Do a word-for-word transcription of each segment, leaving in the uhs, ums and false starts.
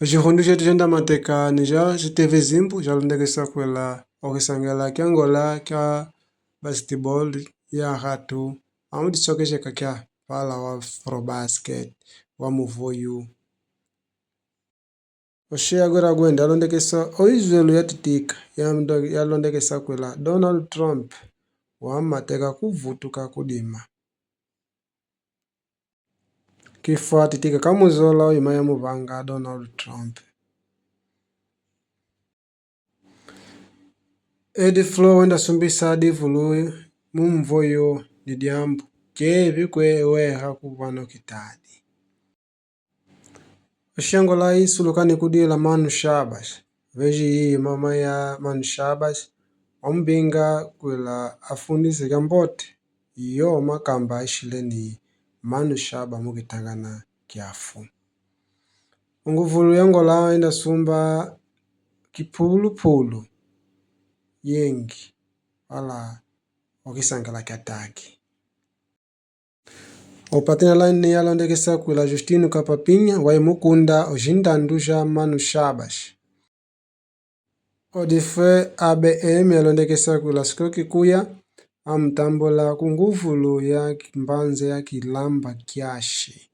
Eshihundu shetu shendamateka ni sha shiteve zimbu shalondekesa kwela okisangala kia Angola kia basketball ya hatu, amu disokesheka kia pala wa Afrobasket wa muvoyu. Oshe ya kwela kwenda yalondekesa oizwelo ya Titika, ya, yalondekesa kwela Donald Trump wamateka kuvutuka kudima. Kifwa Titika kamuzola oyuma ya muvanga Donald Trump. Edi Flo wenda sumbisa divulu mumvoyo ni diambu, kevi kwe weha kuvano kitadi. Oshe Angola isuluka ni kudila Manu Shabas. Veji yi mama ya Manu Shabas, omubinga kwela afundise kia mbote, iyo makamba ashile ni Manu Shaba mukitangana kiafu. Onguvulu ya Angola indasumba kipulupulu yengi wala okisangala kia taki. Opatina line yalondekesa kwela Justino Kapapinya waimukunda oshindandu sha Manu Shabas. Odifwe A B M yalondekesa kwela Sikoki Kuya amutambula kunguvulu ya kimbanze ya kilamba kiashi.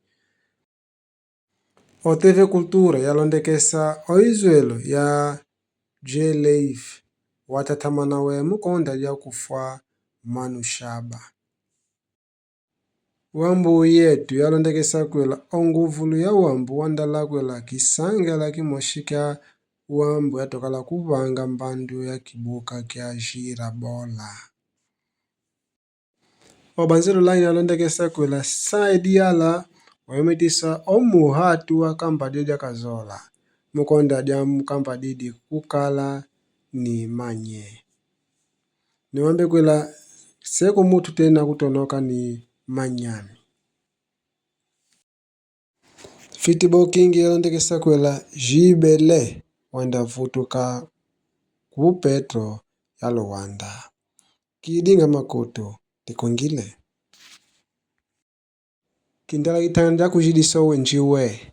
O T V Cultura yalondekesa oizwelo ya J Live watatamana we mukonda lya kufwa Manu Shaba. Wambu yetu yalondekesa kwela onguvulu ya wambu wandala kwela kisangala kimoshi kya wambu yatokala kuvanga mbandu ya kibuka kya Jira Bola. Obanzelo line yalondekesa kwela Saidi Yala wayometisa omuhatu wa kambadi lya kazola mukonda lya mukambadi di kukala ni manye. Niwambe kwela seko mutu tena kutonoka ni manyami. Fiti Bokingi yalondekesa kwela Jibele wenda vutuka ku Petro ya Luanda. Kidinga makutu, tikungile. Kindala itanda kujidisa wenji we.